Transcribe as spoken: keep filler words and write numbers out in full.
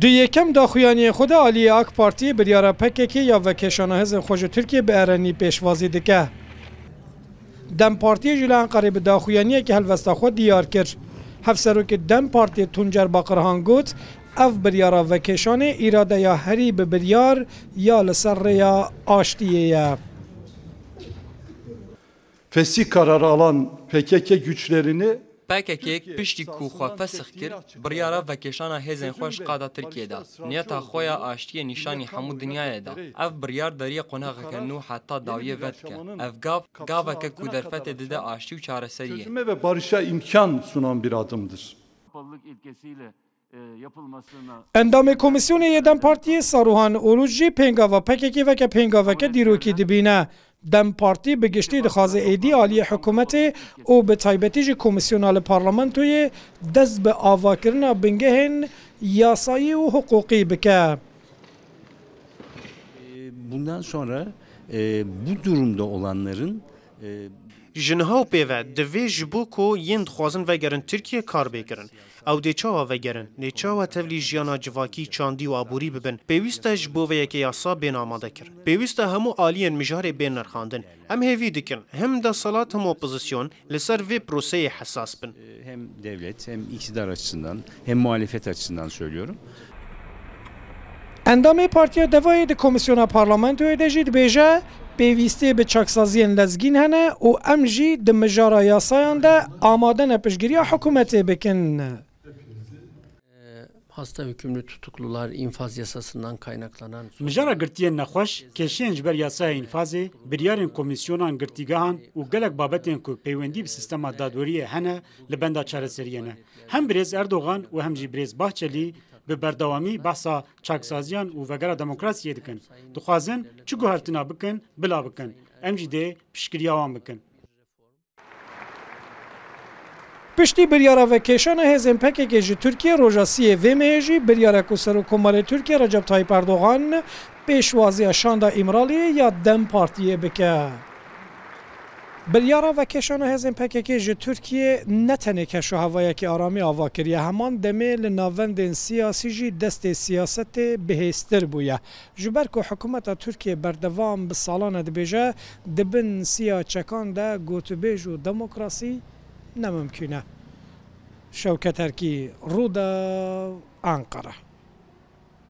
Di yekem daxuyaniyê xwe de aliyê AK Partiyê biryara P K K ya vekêşana hêzên xwe ji Tirkiyê bi Erenî pêşwazî dike. DEM Partiyê jî li Enqerê bi daxuyaniyekî helwesta xwe diyar kir. Hevserokê DEM Partiyê Tuncer Bakirhan got, ev biryara vekêşanê îradeya herî bi biryar ya li ser rêya aştiyê ye. Fesih kararı alan P K K güçlerini P K K piştî ku xwe fesix kir, biryara vekêşana hêzên xwe ji qada Tirkiyê da. Niyeta xwe ya aştiyê nîşanî hemû dinyayê da. Ev biryar deriyê qonaxeke nû heta dawiyê vedike. Ev gav, gaveke ku derfetê dide aştî û çareseriyê. Çözüme ve barışa imkan sunan bir adımdır. Endamê Komîsyonê yê DEM Partiyê Saruhan Oruç jî pêngava P K K weke pêngaveke dîrokî dibîne. DEM Partî bi giştî dixwaze êdî aliyê hikûmetê û bi taybetî jî komîsyona li parlamentoyê dest bi avakirina bingehên yasayî û hiqûqî bike. Bundan sonra e, bu durumda olanların e, Ji niha û pê ve divê ji bo ku yên dixwazin vegerin Tirkiye kar bê kirin. Ew dê çawa vegerin? Dê çawa tevlî jiyana civakî, çandî û aborî bibin? Pêwîst e ji bo vê yekê yasa bên amade kirin. Pêwîst e hemû aliyên mijarê bên nirxandin. Em hêvî dikin him desthilat him opozisyon li ser vê proseyê hesas bin. Hem devlet hem iktidar açısından hem muhalefet açısından söylüyorum. Endamê Partiya Devayê di Komîsyona Parlamentoyê de jî dibêje, pêwîstiyê bi çaksaziyên lezgîn hene û em jî di mijara yasayan de amade ne piştgiriya hikûmetê bikin. Hasta hükümlü tutuklular infaz yasasından kaynaklanan Mijara girtiyên nexweş, kêşeyên ji ber yasaya înfazê, biryarên komîsyonan girtîgehan û gelek babetên ku peywendî bi sîstema dadweriyê hene li benda çareseriyê ne. Hem birêz Erdogan û hem jî birêz Bahçelî bi berdewamî behsa çaksaziyan û vegera demokrasiyê dikin. Dixwazin çi guhertina bikin, bila bikin. Em jî dê piştgiriya wan bikin. Piştî biryara vekêşana hêzên P K K ji Tirkiyê roja siyê vê mehê jî biryara ku Serokkomarê Tirkiyê Recep Tayyip Erdogan pêşwaziya şanda Îmraliyê ya DEM Partiyê bike. Biryara vekêşana hêzên P K K ji Tirkiyê ne tenê keşûhevayekî aramî ava kiriye, heman demê li navendên siyasî jî destê siyasetê bihêztir bûye. Ji ber ku hikûmeta Tirkiyê berdewam bi salan e dibêje, di bin siya çekan de gotûbêj û demokrasî ne mimkûn e. Şewket Erkî, Rûdaw, Enqere.